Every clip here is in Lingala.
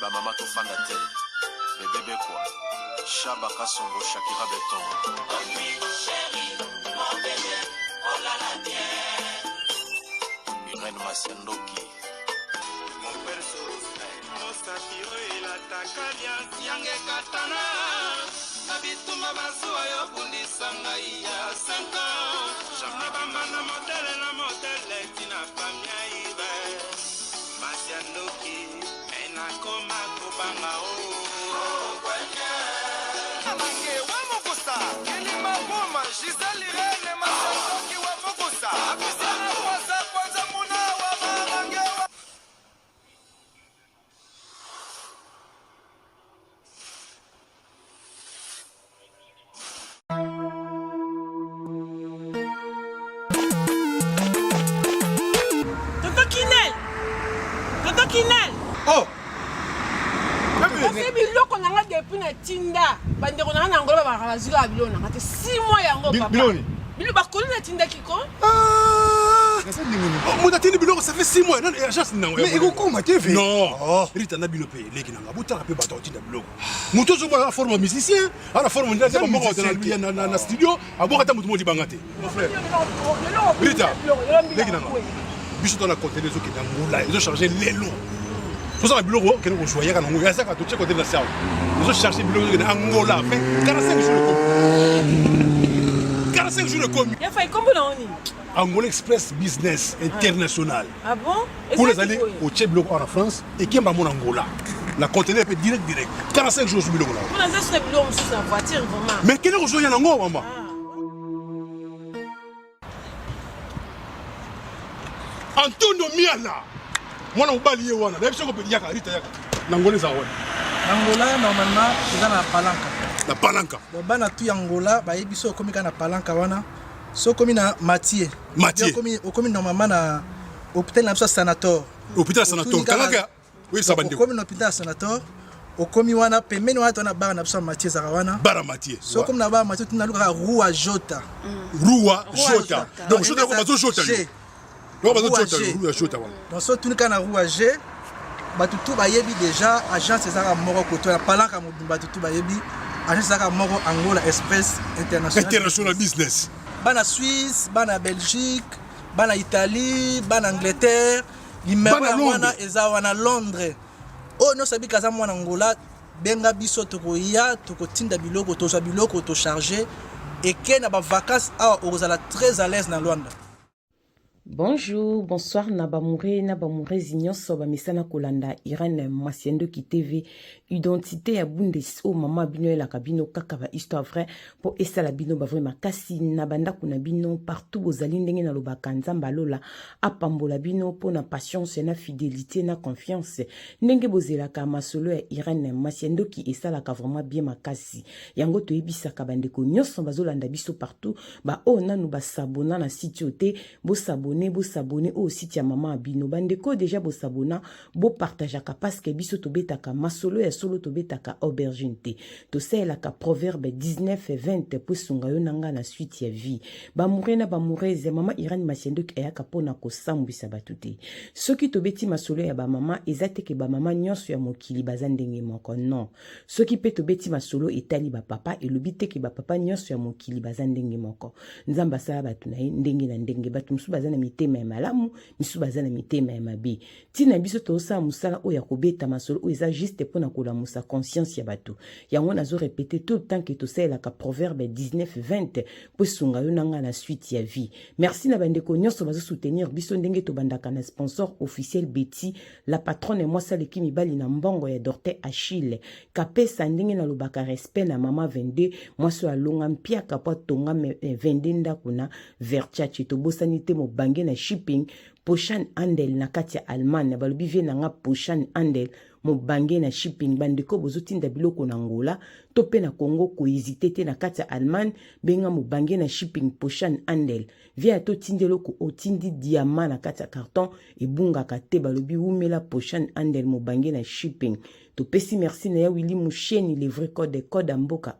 Ba mama tofanda te. Bebe Bekwa, Shaba Kasongo, Shakira Beton. Irène Masiandoki. Mosapi oyo elataka liasi yanga ekatana na bitumba bazuwa yo bundisa ngai ya 5 ans na bambanda modele na modele tina famia ibe masi ya ndoki me nakoma kobanga o Amange wa mokusa kilima buma Gisèle Irene Masandoki wa mokusa Apisiana kwanza kwanza muna wa mamange wa Tonton Kinel! Tonton Kinel! Oh! Kasi biloko na nga depuis na tinda bandeko na nga na Angola babaka bazwi kaka biloko na nga te 6 mois yango papa. Biloko nini? Biloko bakoli natindaki ko. Ah! Moto atindi biloko ça fait 6 mois nani agence nango. Mais ekokoma te ve. Non. Oh. Rita na bino pe leki na nga botala pe bato atinda biloko. Moto ozomona na forme musicien, ana forme ndenge ata moko na na na studio, aboka ata moto moko libanga te. Mon frère. Rita, leki na nga. Biso to na conteneur ezokende Angola, ezo charger lelo. Tozala biloko kende kozwa yaka nango yazaka totie conteneur na sawa. Ezo charger biloko ezokende Angola, fait 45 jours ekomi. 45 jours ekomi. Ya fai kombo na oni? Angola Express Business International. Ah bon? Kuna ezali otie biloko awa na France ekemba mona Angola. Na conteneur pe direct direct. 45 jours biloko na. Kuna eza suna biloko mosusu na voiture vraiment. Mais kende kozwa ya nango mama. Antonio Miala mwana mobali ye wana nayebi soko yaka Rita yaka na Angola eza wana. Na Angola normalement eza na Palanca. Na Palanca. Donc bana tout ya Angola bayebi so okomi kaka na Palanca wana. So okomi na Mathieu. Mathieu. Okomi okomi normalement na hôpital na biso ya Sanator. Hôpital Sanator. Kangaka oyebisa bandeko. Okomi na hôpital ya Sanator. Okomi wana pembeni wana tona bar na biso ya Mathieu ezalaka wana. Bar ya Mathieu. So okomi na bar Mathieu tuna lukaka Rua Jota. Rua Jota. Donc Jota bazo Jota. Donc bazo Jota Rua Jota wana. Donc so tuni kaka na Rua G bato tout bayebi déjà agence ezalaka moko koto ya palanka mobimba bato tout bayebi agence ezalaka moko Angola Express International. International Business. Bana Suisse, bana Belgique, bana Italie, bana Angleterre, numero Bana ya Londres. wana eza wana Londres. Oyo nyonso abika aza mwana Angola, benga biso tokoya tokotinda biloko tozwa biloko tocharge eke na ba vacances awa okozala très à l'aise na Luanda. Bonjour, bonsoir na bamoure na bamourezi nyonso bamesana kolanda Irène Masiandoki TV identité ya Bundes oyo mama bino elaka bino kaka ba histoire vraie mpo esala bino ba vrai makasi na bandako na bino partout bozali ndenge nalobaka Nzambe alola apambola bino mpo na patience na fidelité na confiance ndenge bozelaka masolo ya Irène Masiandoki esalaka vraiment bien makasi yango toyebisaka bandeko nyonso bazolanda biso partout ba oyo nanu ba s'abonna na site oyo te bo s'abonner bo s'abonner oyo site ya mama ya bino bandeko oyo deja bo s'abonna bo partageaka parce que biso tobetaka masolo ya solo tobetaka aubergine te tosalelaka proverbe 19 20 po esunga yo na nga na suite ya vie bamoure na bamourese mama Irene Masiandoki ayaka mpona kosambwisa bato te soki tobeti masolo ya bamama eza te ke bamama nyonso ya mokili baza ndenge moko non Soki pe tobeti masolo etali ba papa, elobi te ke ba papa nyonso ya mokili baza ndenge moko. Nzambe asala bato na ye ndenge na ndenge. Bato mosusu baza na mitema ya malamu, misusu baza na mitema ya mabe. Ntina biso tozosala mosala oyo ya kobeta masolo oyo eza juste mpo na kolamusa conscience ya bato. Yango nazo repeter tout le temps ke tosalelaka proverbe 19 20 mpo esunga yo na ngai na suite ya vie. Merci na bandeko nyonso bazo soutenir biso ndenge tobandaka na sponsor officiel Betty La patronne mwasi aleki mibali na mbongo ya Dorte Achille kapesa ndenge nalobaka respect na mama 22 mwasi oyo alonga mpiaka po atonga 22 eh, ndako na Verchache tobosani te mobange na shipping Poshan Andel na kati ya Allemagne balobi vie na nga Poshan Andel mobange na shipping bandeko bozotinda biloko na Angola to pe na Congo kohésite te na kati ya Allemagne benga mobange na shipping Poshan Andel Vie ata otindi eloko otindi diamant na kati ya carton ebungaka te balobi wumela poshan andel mobange na shipping topesi merci na ya Willy Musheni le vrai code code ya mboka.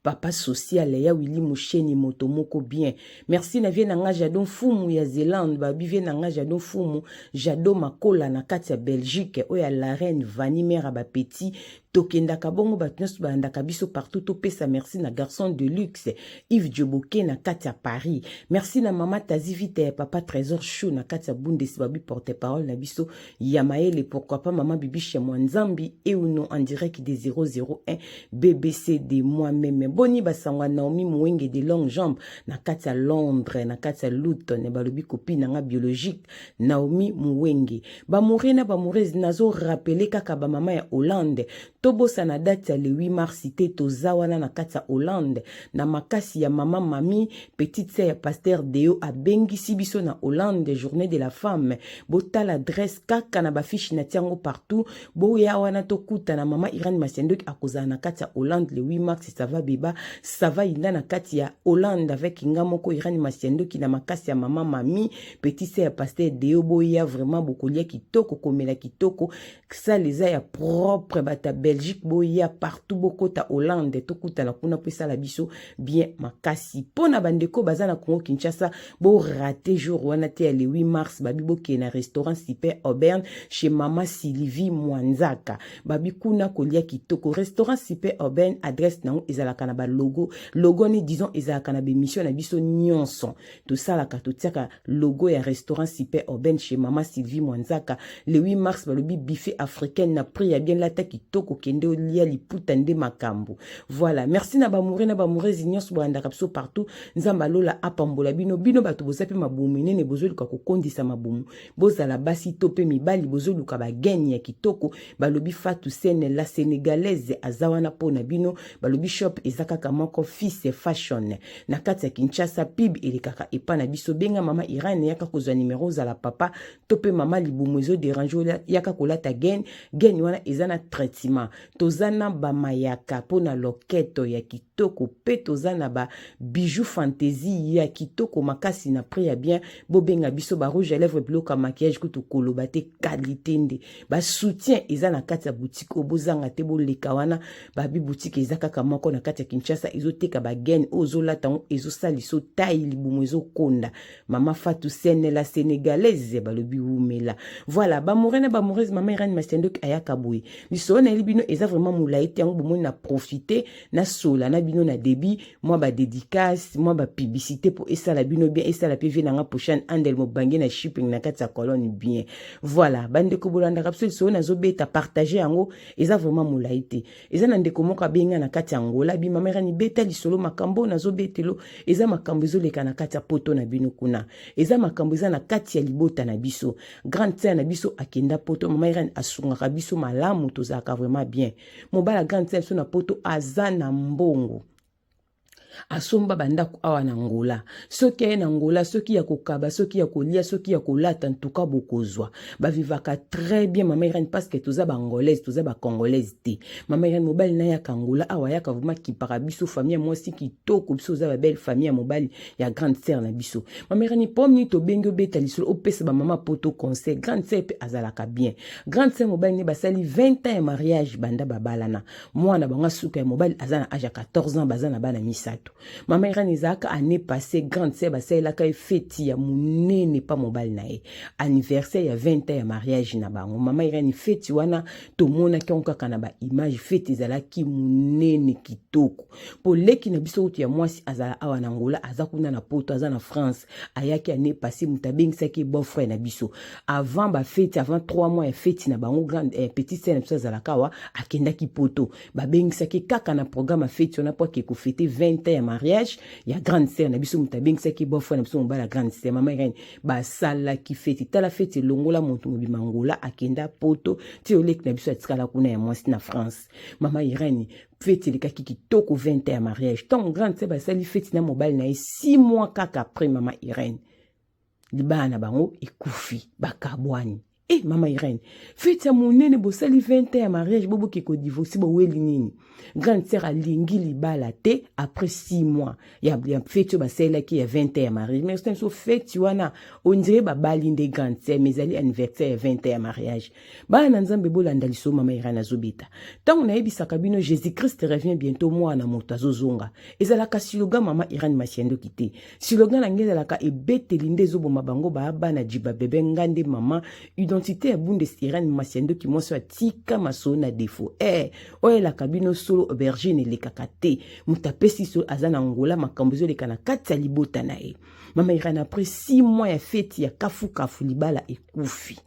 Papa social ya Willy Musheni moto moko bien. Merci na vie na nga Jado Mfumu ya Zelande, babi vie na nga Jado Mfumu, Jado Makola na kati ya Belgique, oyo ya la reine Vani mère ya ba petit. Tokendaka bongo bato nyonso balandaka biso partout, topesa merci na garçon de luxe Yves Djoboke na kati ya Paris. Merci na mama Tazi Vita ya papa Trésor Chou na kati ya Bundes, babi porte-parole na biso ya mayele, pourquoi pas mama Bibiche ya Mwanzambi euno en direct de 001 BBC de moi-même. Boni basangwa Naomi Muwenge de longue jambe na kati ya Londres, na kati ya Luton, balobi copine na nga biologique Naomi Muwenge. Ba mouré na ba mourez nazo rappeler kaka ba mama ya Hollande. Tobosana date ya le 8 mars te, toza wana na kati ya Hollande na makasi ya mama mami petite sœur ya pasteur Deo abengisi biso na Hollande journée de la femme. Botala adresse kaka na ba fiche na tiango partout. Boya wana tokutana mama Irène Masiandoki akozala na kati ya Hollande le 8 mars, ça va beba, ça va inda na kati ya Hollande avec nga moko Irène Masiandoki na makasi ya mama mami petite sœur ya pasteur Deo. Boya vraiment bokolia kitoko, komela kitoko, salle eza ya propre, bata Belgique boya partout, bokota Hollande tokutana kuna po esala biso bien makasi. Pona bandeko baza na Congo Kinshasa, bo rater jour wana te ya le 8 mars, babi bokende na restaurant Super Auburn chez mama Sylvie Mwanzaka, babi kuna kolia kitoko. Restaurant Super Auburn, adresse nango ezalaka na ba logo, logo ni disons ezalaka na bémission na biso nyonso tosalaka, totiaka logo ya restaurant Super Auburn chez mama Sylvie Mwanzaka. Le 8 mars balobi buffet africaine na prix ya bien, lata kitoko, kende olia liputa nde makambo. Voilà, merci na bamoure na bamoureuses nyonso bolandaka biso partout. Nzambe alola apambola bino, bino bato boza mpe mabumu minene, bozoluka kokondisa mabumu, bozala basi to mpe mibali, bozoluka bagaine ya kitoko, balobi Fatou Sene la sénégalaise aza wana mpo na bino. Balobi shop eza kaka moko, Fils Fashion na kati ya Kinshasa, pib elekaka epa na biso. Benga mama Irene, yaka kozwa nimero, ozala papa to mpe mama, libumu ezoderange, yaka kolata gaine. Gaine wana eza na traitement, toza na bamayaka mpona loketo ya kitoko, mpe toza na ba bijou fantaisie ya kitoko makasi na prix ya bien. Bobenga biso, ba rouge à lèvres, biloko ya maquillage, kutu koloba te, qualité nde. Basoutien eza na kati ya boutique oyo, bozanga te, boleka wana. Babi boutique eza kaka moko na kati ya Kinshasa, ezoteka bagaine oyo ozolata yango ezosalisa tai libumu ezokonda. Mama Fatou Sene la sénégalaise, balobi wumela. Voilà, bamoure na bamoureuse, mama Irene Masiandoki ayaka boye. Lisolo nayeli bino eza vraiment molai te, yango bomoni na profite nasola na bino na débit, mwa badédicace, mwa bapublicité mpo esala bino bien, esala mpe vie nanga prochaine andel mobange na shipping na kati ya colonne bien. Voilà, bandeko bolandaka biso, lisolo nazobeta, partage yango, eza vraiment molai te. Eza na ndeko moko abenga na kati ya Angola, bi mama Irani beta lisolo, makambo nazobetelo eza makambo ezoleka na kati ya poto na bino kuna, eza makambo eza na kati ya libota na biso. Grande sœur na biso akenda poto, mama Irani asungaka biso malamu, tozalaka vraiment bien. Mobala grande sœur biso na poto aza na mbongo, asomba bandako awa na Angola. Soki aye na Angola, soki ya kokaba, soki ya kolia, soki ya kolata, ntuka bokozwa, bavivaka très bien, mama Irene, parce que toza baangolaise, toza bacongolaise te. Mama Irene, mobali na yaka Angola awa, ayaka vraiment kipaka biso famille ya mwasi kitoko, biso oza babelle famille ya mobali ya grande sœur na biso. Mama Irene, po nini tobengi obeta lisolo, opesa bamama poto conseil? Grande sœur mpe azalaka bien. Grande sœur, mobali ne basali 20 ans ya mariage banda babalana, mwana bango asuka ya mobali aza na age ya 14 ans, baza na bana misato. Mama Irene, ezalaka année passée, grande sœur basalelaka ye feti ya monene pa mobali na ye, anniversaire ya 20 ans ya mariage na bango. Mama Irene, feti wana tomonaki yango kaka na baimage, feti ezalaki monene kitoko, mpo leki na biso kutu ya mwasi azala awa na Angola, aza kuna na poto, aza na France, ayaki année passée. Moto abengisaki beau frère na biso avant bafeti, avant 3 mois ya feti na bango, grande petite sœur na biso azalaka awa akendaki poto, babengisaki kaka na programme ya feti wana mpo ake kofete 20 ans ya mariage ya grande sœur na biso. Moto abengisaki beau frère na biso, mobali ya grande sœur. Mama Irene, basalaki feti, tala feti elongola moto mobima Angola akenda poto ti oleki na biso atikala kuna ya mwasi na France. Mama Irene, feti elekaki kitoko, 20 ans ya mariage. Ntango grande sœur basali feti na mobali na ye, 6 mois kaka après, mama Irene, libala na bango ekufi, bakabwani. E mama Irene, feti ya monene bosali 20 ans ya mariage, boboki kodivorce, boweli nini? Grande sœur alingi libala te après 6 mois ya feti oyo basalelaki ya 20 ans ya mariage. Mais so feti wana ondire babali nde grande sœur, mais ezali anniversaire ya 20 ans ya mariage. Bana na Nzambe, bolanda liso mama Irene azobeta. Ntango nayebisaka bino Jésus Christ revient bientôt, mwana moto azozonga, ezalaka slogan mama Irene Masiandoki te. Slogan na ngai ezalaka ebeteli nde ezoboma bango baya bana jiba bebe. Nga nde mama identité ya Bundes, Irene Masiandoki, mwasi oyo atika masolo na defo. Oyo elaka bino solo aubergine elekaka te. Moto apesi solo aza na Ngola, makambo ezoleka na kati ya libota na ye. Mama Irene, après 6 mois ya feti ya kafukafu, libala ekufi.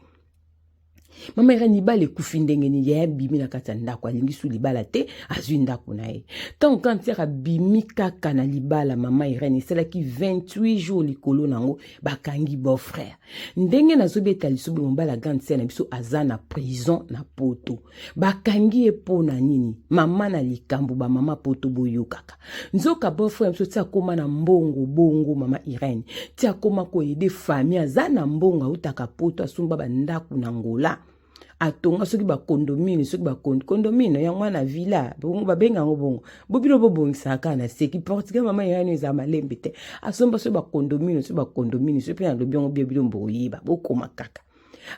Mama Irene, libala ekufi ndenge nini? Yaya abimi na kati ya ndako, alingi su libala te, azwi ndako na ye. Ntango grande sœur abimi kaka na libala, mama Irene, esalaki 28 jours likolo nango bakangi beau frère. Ndenge nazobeta lisobe, mobali ya grande sœur na biso aza na prison na Poto. Bakangi ye mpo na nini? Mama na likambo, bamama Poto boyokaka. Nzoka beau frère biso ti akóma na mbongo bongo, mama Irene, ti akóma koaider famille, aza na mbongo, autaka Poto, asomba bandako na Ngola, atonga soki bacondomine, soki bacondomine yango wana villa bongo babenga yango bongo. Bobino bobongisaka kaka na seki portugais. Mama Irene, eza malembe te. Asomba soki bacondomine, soki bacondomine, soki mpe nalobi yango bia bino boyeba, bokoma kaka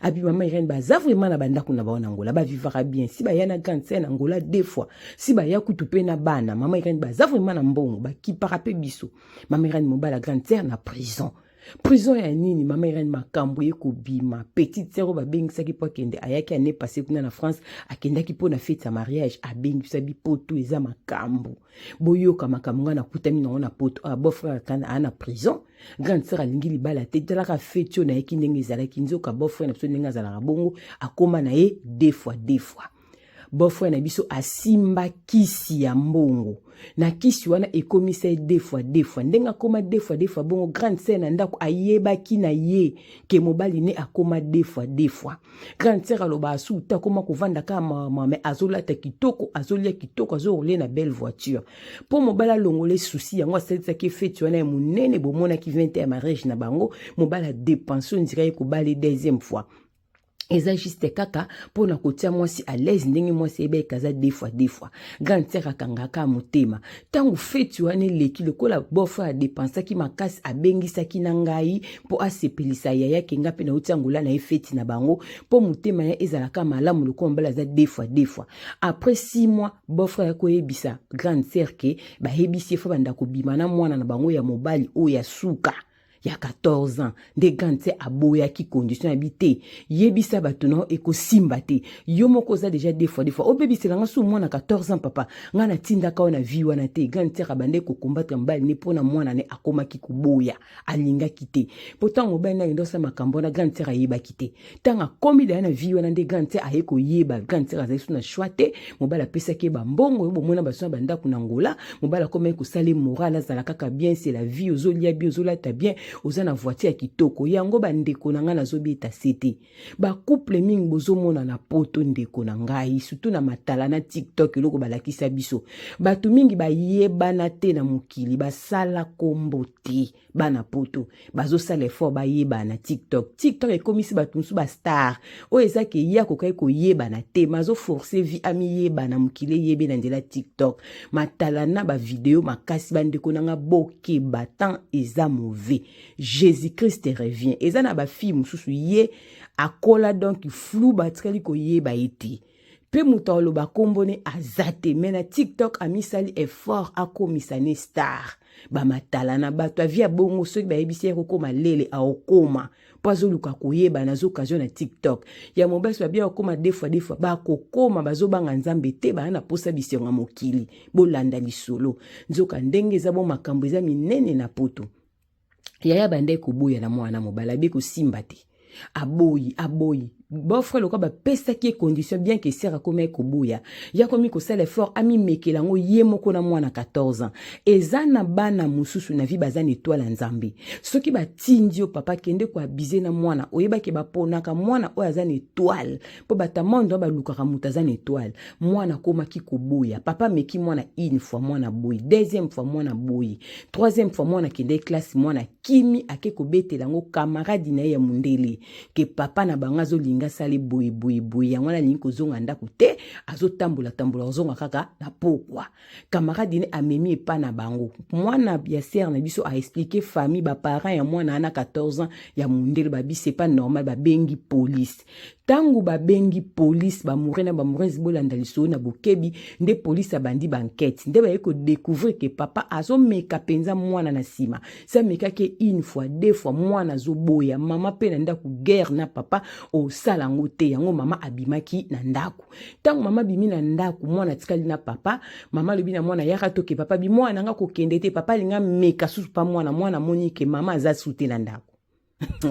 abi. Mama Irene, baza vraiment na bandako na bango na Ngola, bavivaka bien. Si baya na grande sœur na Ngola deux fois, si baya kutu mpe na bana. Mama Irene, baza vraiment na mbongo, bakipaka mpe biso. Mama Irene, mobali ya grande sœur na prison. Prison ya nini? Mama Irene, makambo ye kobima. Petite sœur oyo babengisaki mpo akende, ayaki année passée kuna na France, akendaki mpo na fete ya mariage, abengisa bipoto. Eza makambo, boyoka makambo ngai nakutami nango na Poto. Ah, beau frère aa na prison, grande sœur alingi libala te. Talaka feti oyo nayeki ndenge ezalaki. Nzoka beau frère na biso, ndenge azalaka bongo, akóma na ye deux fois deux fois. Beau frère na biso asimba kisi ya mbongo na kisi wana ekomisa ye deux fois deux fois. Ndenge akóma deux fois deux fois bongo, grande sœur na ndako ayebaki na ye ke mobali ne akóma deux fois deux fois. Grande sœur aloba asu te, akóma kovanda kaka mama, me azolata kitoko, azolia kitoko, azorouler na belle voiture. Mpo mobali alongola susi yango, asalisaki feti wana ya monene bomonaki 20 ya mariage na bango. Mobali adépenser, ondira ye kobala deuxième fois. Eza juste kaka mpona kotia mwasi à l'aise, ndenge mwasi ayebaki aza deux fois deux fois. Grande sœur akangaka motema. Ntango feti wana eleki, lokola beau-frère adépensaki makasi, abengisaki na ngai mpo asepelisa yaya kenga mpe nauti Angola na ye feti na bango, mpo motema ye ezalaka malamu lokola mobali aza deux fois deux fois. Après 6 mois, beau-frère akoyebisa grande sœur ke bayebisi ye faut banda kobima na mwana na bango ya mobali oyo ya suka ya 14 ans. Nde grande sœur aboyaki condition ya bi te. Yebisa bato na ekosimba te, yo moko oza déjà deux fois deux fois, obebiselanga su mwana 14 ans. Papa, ngai natindaka oyo na vie wana te. Grande sœur abande kocombattre mobali ne mpo na mwana ne. Akomaki koboya, alingaki te, mpo ntango mobali na akende osala makambo wana, grande sœur ayebaki te. Ntango akomi daya na vie wana, nde grande sœur aye koyeba. Grande sœur azali so na choix te. Mobali apesaki ye bambongo oyo bomona baso na bandako na Ngola. Mobali akomaki kosala moral, azala kaka bien, c'est la vie, ozolia bien, ozolata bien, oza na voiture ya kitoko. Yango bandeko na ngai, nazobeta se te. Bacouple mingi bozomona na Poto, ndeko na ngai, surtout na matala na TikTok, eloko balakisa biso, bato mingi bayebana te na mokili, basala kombo te. Bana Poto bazosala effort bayebana na TikTok. TikTok ekomisi bato mosusu bastar oyo eza ke ye akokaki koyebana te, ma azoforcer vie amiyebana, mokili eyebe na nzela TikTok, matala na bavideo makasi. Bandeko na nga, bokeba, temps eza mauvais. Jésus Christ revient. Eza na bafille mosusu, ye akola donc flou, batikali koyeba ye te, mpe moto aloba nkombo ne aza te, me na TikTok amisali effort, akomisa ne star. Bamatala na bato avie ya bongo, soki bayebisi ye kokóma lele, aokóma, mpo azoluka koyeba na occasion na TikTok ya mobali. Babia kokóma deux fois deux fois, bakokóma. Bazobanga Nzambe te, baya na posa bisengo ya mokili. Bolanda lisolo. Nzoka ndenge eza bo, makambo eza minene na Poto. Yaya bande koboya na mwana mobali, abe kosimba te, aboyi, aboyi. Beau-frère, lokola bapesaki ye condition, bien que sœur akomi koboya, ye akomi kosala effort, amimekela yango ye moko na mwana 14 ans. Eza na bana mosusu na vie baza na étoile ya Nzambe. Soki batindi yo, papa, kende koabuser na mwana, oyebaki baponaka mwana oyo aza na étoile, mpo bato ya monde balukaka moto aza na étoile. Mwana akomaki koboya. Papa ameki mwana une fois, mwana boyi. Deuxième fois, mwana boyi. Troisième fois, mwana akende classe, mwana kimi, ake kobetela yango camarade na ye ya mondele ke papa na bango azolinga. alingi asala boye boye boye, yango wana alingi kozonga ndako te, azotambola tambola kozonga kaka na pokwa. Camarade ne amemi epa na bango. Mwana ya sœur na biso a expliquer famille, ba parents ya mwana wana 14 ans ya mundele, babi c'est pas normal, babengi police. Ntango babengi police, bamoure na bamourese, bolanda lisolo na bokebi, nde police abandi bankete, nde baye kodécouvrir ke papa azomeka mpenza mwana na nsima. Si amekaki une fois, deux fois, mwana azoboya. Mama mpe na ndako guerre na papa, osala yango te. Yango mama abimaki na ndako. Ntango mama abimi na ndako, mwana atikali na papa. Mama alobi na mwana: "Yaka toke." Papa bi: "Mwana nga kokende te." Papa alinga meka susu pa mwana. Mwana amoni ke mama aza su te na ndako.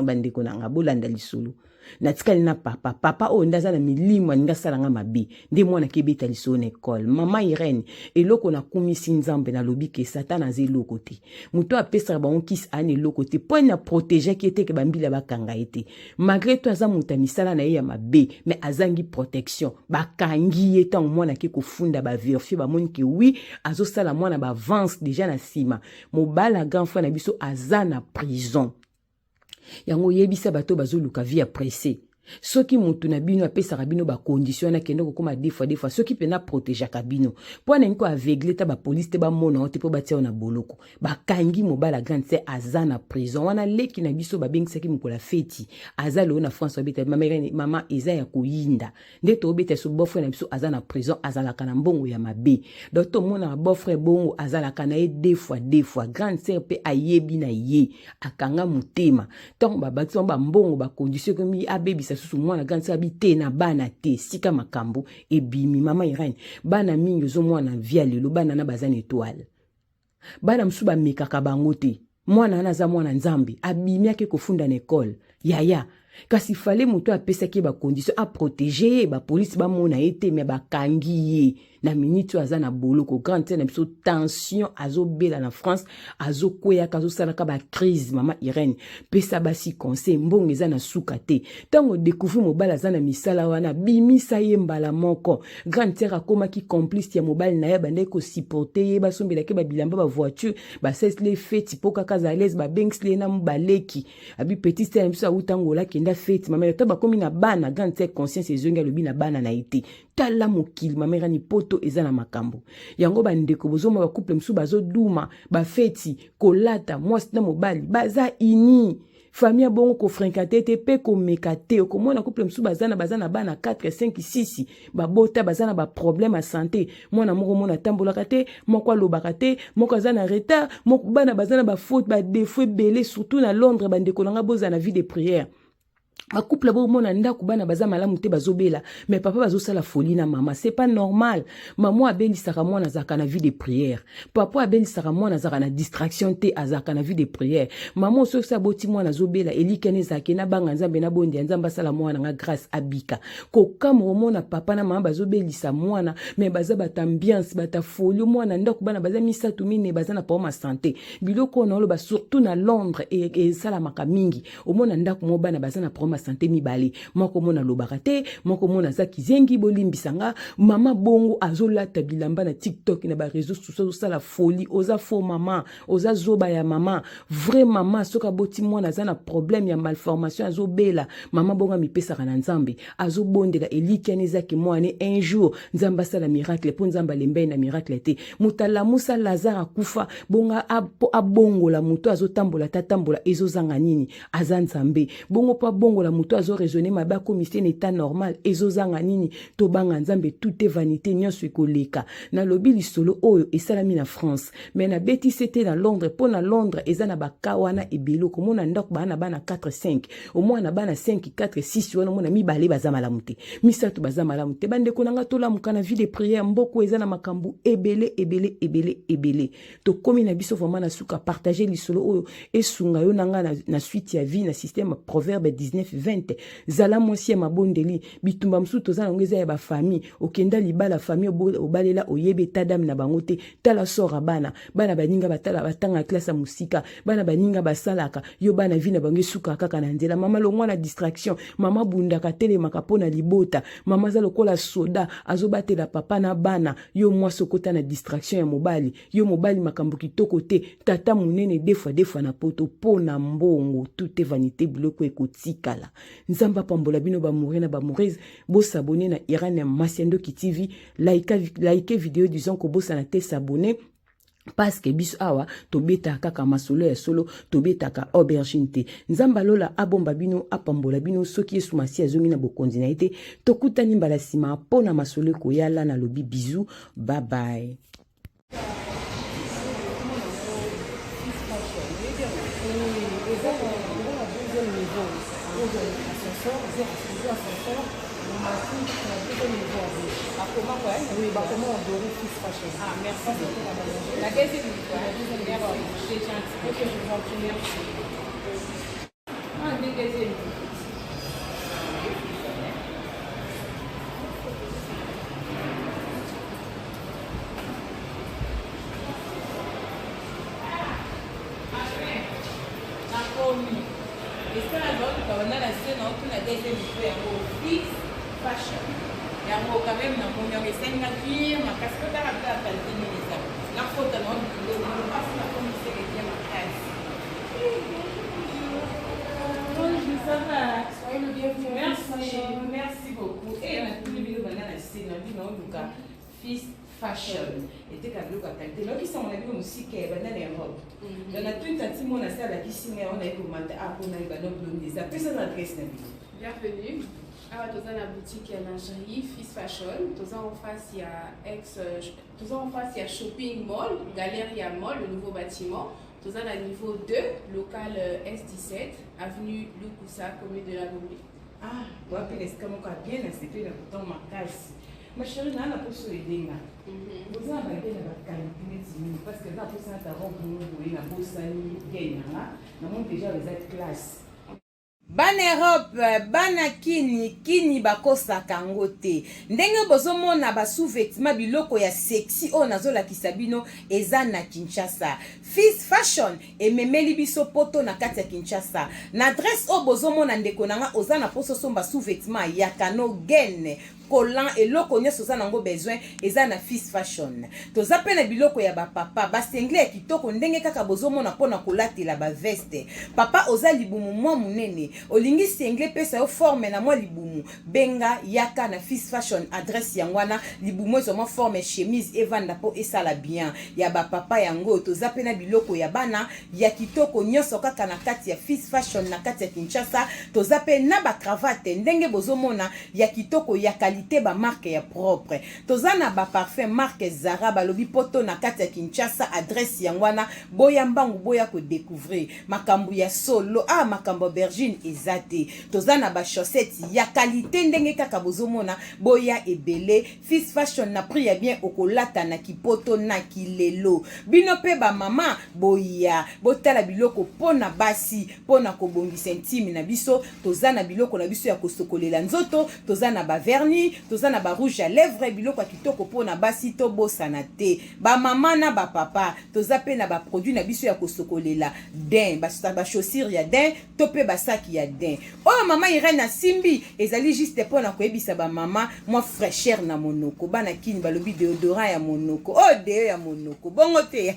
Bandeko na nga, bolanda lisolo. Natikali na papa. Papa oyo nde aza na milimo, alingi asala nga mabe. Nde mwana akebeta lisolo na ekole. Mama Irene, eloko nakumisi Nzambe, nalobi ke Satan aza eloko te. Moto apesaka bango kisi aa na eloko te, mpo na protégeaki ye te ke bambila bakanga ye te. Malgré to aza moto ya misala na ye ya mabe, mais azangi protection, bakangi ye. Ntango mwana ake kofunda, bavérifier, bamoni ke oui, azosala mwana baavance déjà na nsima. Mobala grand frère na biso aza na prison. Yango oyebisa bato bazoluka vie ya pressé: soki motu na bino apesaka bino bacondition wana, akende kokóma deux fois deux fois. Soki mpena protégeaka bino, mpo aningi koaveugler ta bapolisi te, bamona yo te mpo batia yo na boloko. Bakangi mobala grande sœur, aza na prison wana. Leki na biso babengisaki mokolo ya feti, aza lelo na France. Babeta mama Irene, mama eza ya koyinda nde tobeta so. Beau-frère na biso aza na prison, azalaka na mbongo ya mabe. Donc tomonaka beau-frère bongo azalaka na ye deux fois deux fois. Grande sœur mpe ayebi na ye, akanga motema. Ntango babakisi bango bambongo, bacondition ekomi abebisa susu mwana. Grande sœur abi te na bana te. Sika makambo ebimi. Mama Irene, bana mingi ozomwana via lelo, bana na baza na étoile, bana mosusu bamekaka bango te. Mwana wana aza mwana Nzambe, abimi ake kofunda na ekole yaya. Kasi fale moto apesaki ye bacondition aprotéger ye, bapolisi bamona ye te, me bakangi ye. Na miniti oyo aza na boloko. Grande sœur na biso, tension, azobela na France, azokweyaka, azosalaka bacrise. Mama Irene, pesa basi conseil. Mbongo eza na suka te. Ntango découvrir mobali aza na misala wana, bimisa ye mbala moko. Grande sœur akomaki complice ya mobali na ye, abandaki kosupporter ye, basombelaki babilamba, bavoiture, basalisi feti mpo kaka aza à l'aise. Babengisili ye na baleki, abi petite sœur na biso awuta Ngola, akenda feti. Mama, to bakomi na bana. Grande sœur conscience ezongi, alobi na bana na ye te. Tala mokili, mama Irani, poto eza na makambo yango. Bandeko, bozomona bacouple mosusu bazoduma bafeti, kolata, mwasi na mobali baza ini famille ya bongo, kofréquenter te mpe komeka te. Okomona couple mosusu baza na bana 4, 5, 6 babota, baza na baproblème ya santé. Mwana moko mona atambolaka te, moko alobaka te, moko aza na retard, moko bana baza na bafaute, badéfaut ebele, surtout na Londres. Bandeko na nga, bozala na vie de prière. Bacouple bomona ndako, bana baza malamu te, bazobela, mais papa bazosala folie na mama. C'est pas normal. Mama abelisaka mwana azalaka na vie de prière. Papa abelisaka mwana azalaka na distraction te, azalaka na vie de prière. Mama, soki aboti mwana azobela, elikani ezalaki nabanga Nzambe, nabondi ya Nzambe asala mwana nga grâce, abika. Kokamwa omona papa na mama bazobelisa mwana, mais baza bato ambiance, bato folie. Mwana ndako, bana baza misato, mine, baza na problème ya santé. Biloko oyo naoloba, surtout na Londres esalamaka mingi. Omona ndako mo, bana baza na problème ya santé mibale, moko mona alobaka te, moko mona aza kizengi, bolimbisa nga. Mama bongo azolata bilamba na TikTok, na baréseau sociaux, azosala folie. Oza faux mama, oza zoba ya mama. Vrai mama, soki aboti mwana aza na problème ya malformation, azobela, mama bongo amipesaka na Nzambe, azobondela. Elikiani ezaki mwana un jour Nzambe asala miracle, mpo Nzambe alembei na miracle te. Moto alamusa Lazare akufa bongo mpo abongola moto azotambola te, atambola, ezozanga nini? Aza Nzambe. Bongo mpo abongola moto azoraisonner mabe, akomisi na état normal, ezozanga nini? Tobanga Nzambe. Tout est vanité, nyonso ekoleka. Nalobi lisolo oyo esalami na France, mais nabetisi te na Londres, mpo na Londres eza na baka wana ebele. Okomona ndako baa na bana 4, 5, omwana bana 5, 4, 6 wana, omona mibale baza malamu te, misato baza malamu te. Bandeko na nga, tolamuka na vie de prière. Mboko eza na makambo ebele ebele ebele ebele. Tokomi na biso vraiment na suka. Partage lisolo oyo, esunga yo na nga na suite ya vie na système. Proverbe 19 20: zala mwasi ya mabondeli. Bitumba mosusu toza nango eza ya bafamille. Okenda libala, famille obalela, oyebi état d'âme na bango te. Tala sora bana, bana baninga batala, batanga classe ya mosika, bana baninga basalaka yo, bana vie na bango esukaka kaka na nzela. Mama, longwa na distraction. Mama bundaka, telemaka mpo na libota. Mama aza lokola soda, azobatela papa na bana. Yo mwasi okota na distraction ya mobali. Yo mobali, makambo kitoko te. Tata monene, deux fois deux fois na poto mpo na mbongo. Tout est vanité, biloko ekotikala. kosala. Nzambe apambola bino ba amoureux na ba amoureuse. Bo s'abonner na Irène Masiandoki TV, like, like vidéo disons kobosana te s'abonner. Parce que biso awa tobetaka kaka masolo ya solo, tobetaka aubergine te. Nzambe alola abomba bino, apambola bino. Soki Yesu Masiya azongi na bokonzi na ye te, tokutani mbala nsima mpo na masolo ekoyala. Nalobi bisous, bye bye. Oui, bah comment on doré fils fashion. Ah, merci beaucoup. La deuxième fois. La deuxième fois. C'est gentil. Ok, je vous en prie, merci. Ah, deuxième. Nakomi esala naotuka banda na se naotuna deuxième niveau yango fils fashion yango quand même namoni yango esalinga bien makasi po tala kaka qualité nini eza nakota na biloko mpasi nakomi seke bien makasi. Bonjour, ça va? Soyez le bienvenu. Merci, merci beaucoup. Et natuni bino banda na se na bino naoluka fils fashion eteka biloko ya qualité, nayokisango na bino mosika ya banda na Europe. Donc natuni tanti mona se alakisi ngai yango, naye komata a mpona yeba noblonde eza pesa na adresse na bino. Bienvenue. Awa toza na boutique ya lingerie Fils Fashion. Toza en face ya ex toza en face ya shopping mall Galeria Mall, le nouveau bâtiment. Toza na niveau 2, local S17, avenue Lukusa, commune de la Gombe. Ah, wapi na esika moko ya bien, nasepeli na kotango makasi. Ma chérie, naa na poso edenga boza na bagaine na baqualité neti nini? Parce que eza na posa nata robe moko boye, nabosani gaine nanga, namoni déjà eza classe. Bana Europe, bana Kini, Kini bakosaka yango te. Ndenge bozomona ba sous-vêtements, biloko ya sexy oyo nazolakisa bino eza na Kinshasa. Fils Fashion ememeli biso poto na kati ya Kinshasa. Na adresse oyo bozomona, ndeko na nga, oza na poso somba sous-vêtements ya kano, gaine, collant, eloko nyonso oza nango besoin eza na Fils Fashion. Toza mpe na biloko ya bapapa, basinglet ya kitoko ndenge kaka bozomona mpona kolatela baveste. Papa, oza libumu mwa monene, olingi singlet pesa yo forme na mwa libumu, benga, yaka na Fils Fashion. Adresse yango wana, libumu ezwa mwa forme, chemise evanda mpo esala bien. Ya bapapa yango. Toza mpe na biloko ya bana ya kitoko nyonso kaka na kati ya Fils Fashion na kati ya Kinshasa. Toza mpe na bacravate ndenge bozomona ya kitoko, ya qualité, bamarque ya propre. Toza na baparfum marque Zara. Balobi poto na kati ya Kinshasa, adresse yango wana. Boya mbangu, boya kodécouvrir makambo ya solo. Ah, makambo ya aubergine eza te. Toza na bachaussette ya qualité ndenge kaka bozomona. Boya ebele, Fils Fashion na prix ya bien, okolata na kipoto na kilelo. Bino mpe bamama, boya botala biloko mpo na basi, mpo na kobongisa intime na biso. Toza na biloko na biso ya kosokolela nzoto, toza na bavernis, toza na barouge à lèvre, biloko ya kitoko mpo na basi. Tobosana te bamama na bapapa, toza mpe na baproduit na biso ya kosokolela daim, bachaussure ya daim to mpe basaki ya daim. Oyo mama Irene asimbi ezali juste mpo na koyebisa bamama mwa fraîcheur na monoko. Bana Kini balobi déodorant ya monoko, oyo deo ya monoko, bongo te.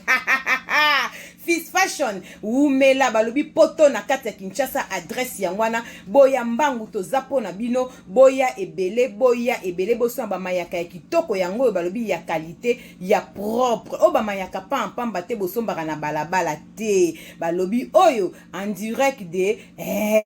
Fils Fashion wumela, balobi poto na kati ya Kinshasa, adresse yango wana. Boya mbangu, toza mpo na bino. Boya ebele, boya ebele, bosoma bamayaka ya kitoko yango oyo, balobi ya qualité, ya propre. Oyo bamayaka pampamba te, bosombaka na balabala te. Balobi oyo en direct de eh.